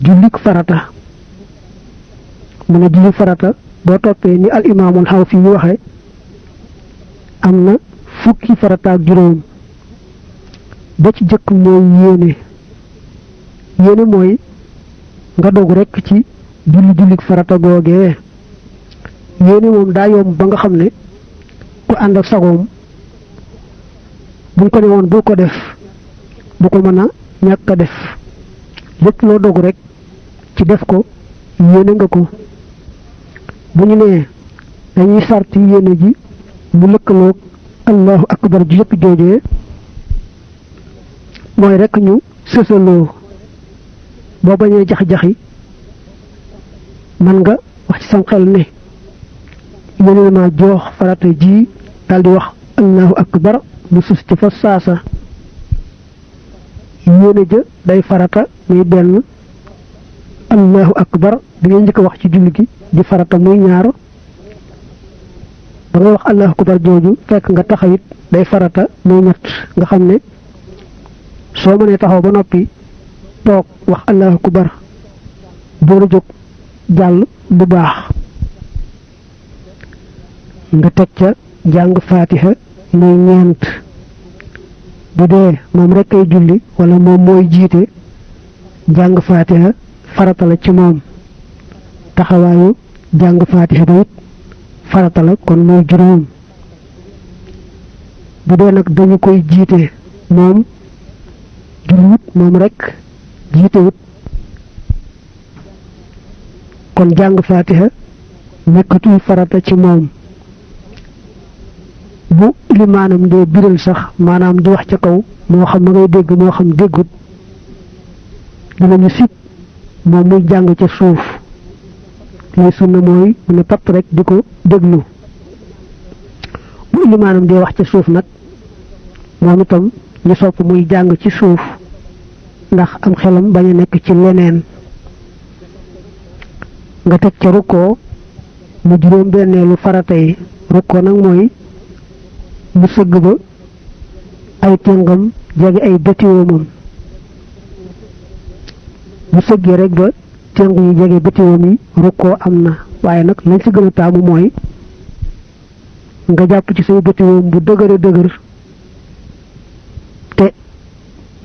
jullik farata mu ne jullik farata boo toppee ni al imaamul Xawfi yi waxe am na fukki farata ak juróom ba ci jëkk mooy yéene mooy nga dogu rekk ci jullik farata googee yéene moom daa yomb ba nga xam ne ku ànd ak sagoom buñ ko ne woon bul ko def du ko mën a ñàkk a def lépp loo dogu rek ci def ko yéene nga ko bu ñu nee dañuy sarti yéene ji mu lëkkaloog allahu akbar ji yëpp joojee mooy rek ñu sësaloo boo bañee jax-jaxi man nga wax ci sam xel ne yéene ma joox farata ji daldi wax allahu akbar mu sus ci fa saasa yéene ja day farata muy benn allahu akbar bi ngay njëkk a wax ci julli gi di farata muy ñaar ba ngay wax allahu akbar jooju fekk nga taxawit day farata muy ñett nga xam ne soo mënee taxaw ba noppi toog wax allahu akbar door a jóg jàll bu baax nga teg ca jàng faatiha muy ñeent bu dee moom rek ay julli wala moom mooy jiite jàng faatiha farata la ci moom taxawaayu jàng faatiha ba it farata la kon mooy juróom bu dee nag dañu koy jiite moom julliwut moom rek jiitewut kon jàng faatiha nekkatul farata ci moom bu limaanam dee biral sax maanaam di wax ca kaw moo xam ma ngay dégg moo xam déggut dinañu sib moom muy jàng ca suuf lay sunna mooy mu ne patt rek di ko déglu bu limaanam dee wax ca suuf nag moom itam ñu sopp muy jàng ci suuf ndax am xelam bañ a nekk ci leneen nga teg ca rukkoo mu juróom benneelu farata yi rukkoo nag mooy mu sëgg ba ay tëngam jege ay bëtiwoomam bu sëggee rek ba tëng yi jege bëtiwoom yi rukkoo am na waaye nag lañ ci gën a taamu mooy nga jàpp ci say bëtiwoom bu dëgër a dëgër te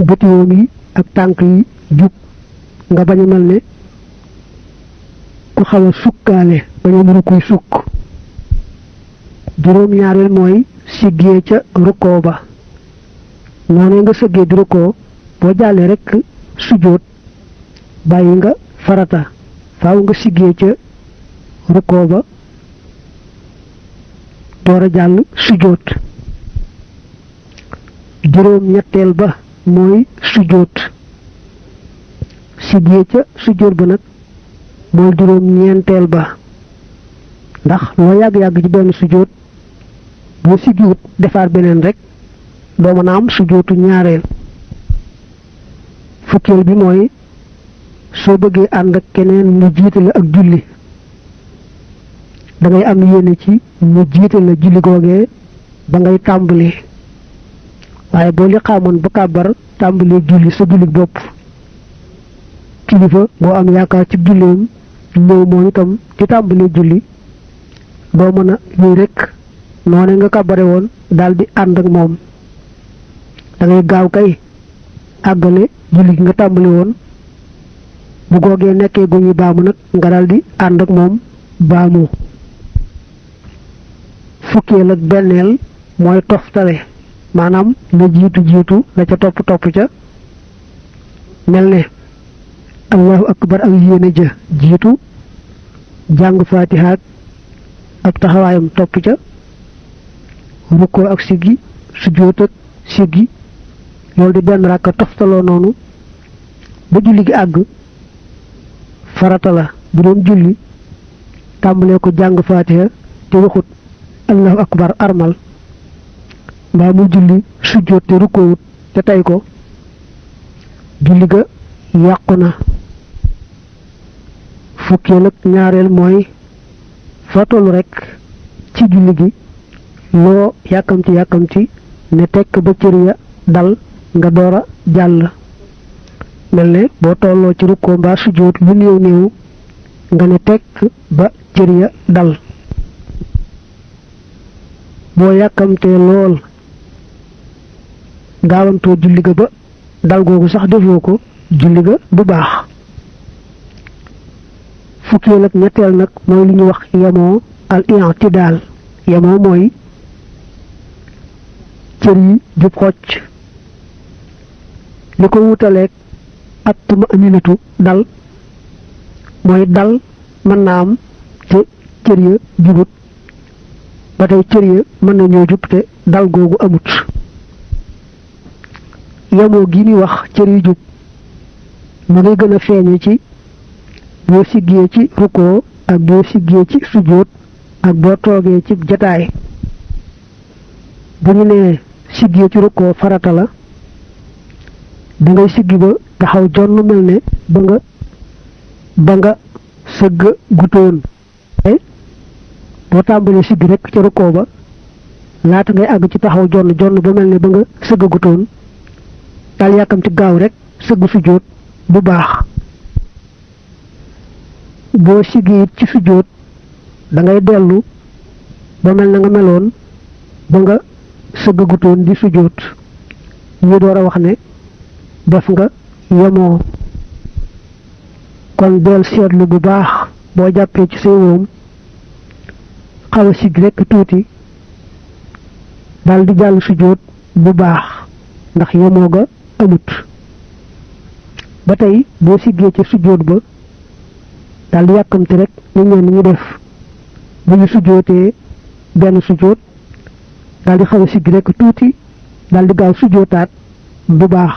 bëtiwoom yi ak tànk yi jub nga bañ a mel ne ku xaw a sukkaale bañ a mën a kuy sukk juróom ñaareel mooy siggee ca rukkoo ba noonee nga sëggee di rukkoo boo jàllee rek sujjóot bàyyi nga farata faaw nga siggee ca rukkoo ba door a jàll sujjóot juróom ñetteel ba mooy sujjóot siggee ca sujjóot ba nag mooy juróom ñeenteel ba ndax loo yàgg-yàgg ci benn sujjóot boo siggiwut defaat beneen rek doo mën a am sujjóotu ñaareel fukkeel bi mooy soo bëggee ànd ak keneen mu jiite la ak julli da ngay am yéene ci mu jiite la julli googee ba ngay tàmbali waaye boo li xamoon ba kàbbar tàmbali julli sa julli bopp kilifa boo am yaakaar ci julleem ñëw moom itam di tàmbali julli doo mën a yuy rek noone nga kàbbare woon daal di ànd ak moom da ngay gaaw kay àggale julli gi nga tàmbali woon bu googee nekkee gu ñuy baamu nag nga daal di ànd ak moom baamu fukkeel ak benneel mooy toftale maanaam la jiitu la ca topp ca mel ne allahu akbar ak yéene ja jiitu jàng faatiha ak taxawaayam topp ca rukkoo ak siggi sujjóot ak siggi loolu di benn rakka toftaloo noonu ba julli gi àgg farata la bu doon julli tàmbalee ko jàng faatiha te waxut allahu akbar armal mbaa muy julli sujjóot te rukkoowut te tey ko julli ga yàqu na fukkeel ak ñaareel mooy fa tollu rek ci julli gi loo yàkkamti ne tekk ba cër ya dal nga door a jàll mel ne boo tolloo ci rukkoo mbaa sujjóot lu néew néew nga ne tekk ba cër ya dal boo yàkkamtee lool gaawantoo julli ga ba dal googu sax defoo ko julli ga du baax fukkeel ak ñetteel nag mooy li ñu wax yemoo al i'tidaal yemoo mooy cër yi jub xocc li ko wutaleeg ak tuma aminatu dal mooy dal mën naa am te cër ya jubut ba tey cër ya mën na ñoo jub te dal googu amut yemoo gi ni wax cër yi jub ma ngay gën a feeñe ci boo siggee ci rukkoo ak boo siggee ci sujjóot ak boo toogee ci jataay bu ñu nee siggee ci rukkoo farata la da ngay siggi ba taxaw jonn mel ne ba nga sëgg gutoon boo tàmbalee siggi rek ci rukkoo ba laata ngay àgg ci taxaw jonn ba mel ne ba nga sëgg gutoon dal yàkkamti gaaw rek sëgg sujjóot bu baax boo siggi it ci sujjóot da ngay dellu ba mel na nga meloon ba nga sëgg gutoon di sujjóot ñu door a wax ne def nga yemoo kon del seetlu bu baax boo jàppee ci say wóom xaw a sigg rekk tuuti dal di jàll sujjóot bu baax ndax yemoo ga amut ba tey boo siggee ci sujjóot ba dal di yàkkamti rek ni ñenn ñu def bu ñu sujjóotee benn sujjóot dal di xaw a sigg rekk tuuti dal di gaaw sujjóotaat bu baax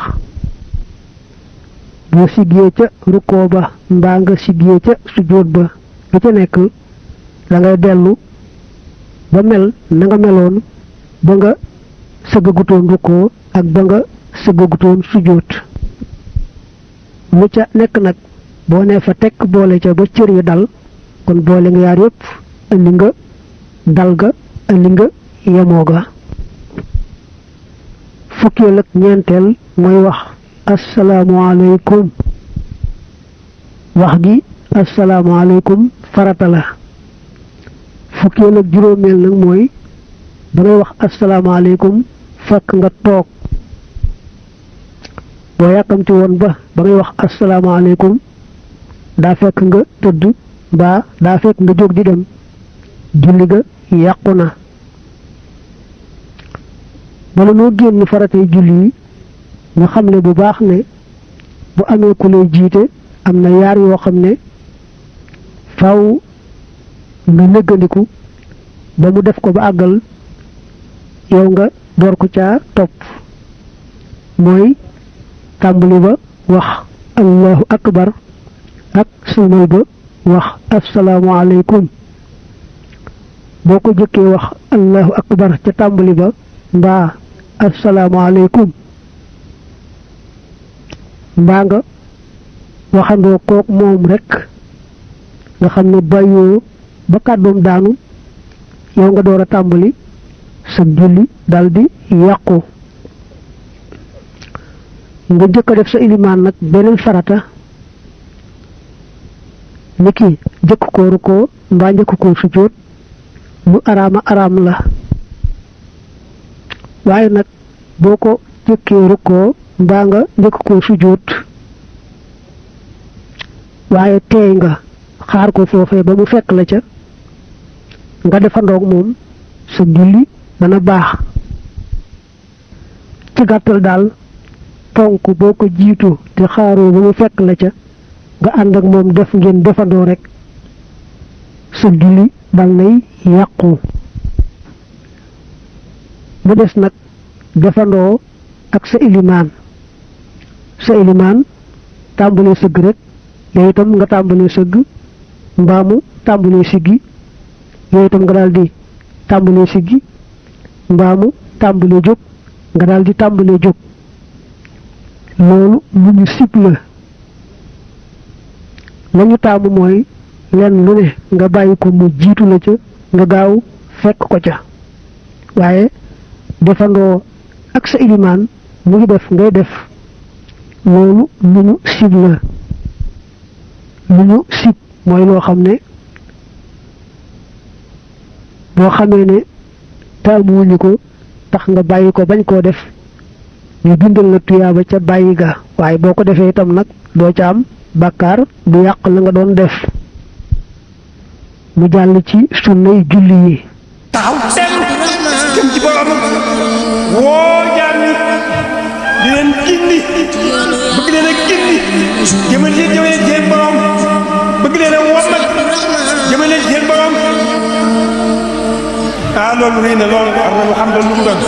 boo siggee ca rukkoo ba mbaa nga siggee ca sujjóot ba lu ca nekk da ngay dellu ba mel na nga meloon ba nga sëggagutoon rukkoo ak ba nga sëggagutoon sujjóot lu ca nekk nag boo nee fa tekk boole ca ba cër yi dal kon boole nga yaar yépp indi nga dal ga indi nga yemoo ga fukkeel ak ñeenteel mooy wax asalaamaaleykum wax gi asalaamaaleykum farata la fukkeel ak juróomeel nag mooy ba ngay wax asalaamaaleykum fekk nga toog boo yàkkamti woon ba ngay wax asalaamaaleykum daa fekk nga tëdd mbaa daa fekk nga jóg di dem julli ga yàqu na bala noo génn faratay julli yi ñu xam ne bu baax ne bu amee ku lay jiite am na yaar yoo xam ne faw nga néggandiku ba mu def ko ba àggal yow nga door ko caa topp mooy tàmbali ba wax allahu akbar ak sëlmal ba wax asalaamaaleykum boo ko jëkkee wax allahu akbar ca tàmbali ba mbaa asalaamaaleykum mbaa nga waxandoo kook moom rek nga xam ne bàyyoo ba kàddoom daanu yow nga door a tàmbali sa julli daldi yàqu nga jëkk a def sa ilimaan nag beneen farata niki jëkk koo rukkoo mbaa njëkk koo sujjóot lu araam la waaye nag boo ko jëkkee rukkoo mbaa nga njëkk koo sujjóot waaye teey nga xaar ko foofee ba mu fekk la ca nga defandoog moom sa julli dana baax ci gàttal daal ponk boo ko jiitu te xaaroo ba mu fekk la ca nga ànd ak moom def ngeen defandoo rek sa julli dal nay yàqu mu des nag defandoo ak sa ilimaan tàmbalee sëgg rek yow itam nga tàmbalee sëgg mbaamu tàmbalee siggi yow itam nga daal di tàmbalee siggi mbaamu tàmbalee jóg nga daal di tàmbalee jóg loolu lu ñu sib la ñu taamu mooy lenn lu ne nga bàyyi ko mu jiitu la ca nga gaaw fekk ko ca waaye defandoo ak sa ilimaan mu ngi def ngay def loolu lu ñu sib la lu ñu sib mooy loo xam ne boo xamee ne taamuwuñu ko tax nga bàyyi ko bañ koo def ñu bindal la tuyaaba ca bàyyi ga waaye boo ko defee itam nag doo ca am bàkkaar du yàq la nga doon def mu jàll ci sunnay julli yi taxaw jëm ci borom woo jaam ñi di leen gindi bëgg leen a gindi jëmale leen seen borom bëgg leen a wommat jëmale leen seen borom loolu rëy na loolu war na lu xam lu mu doon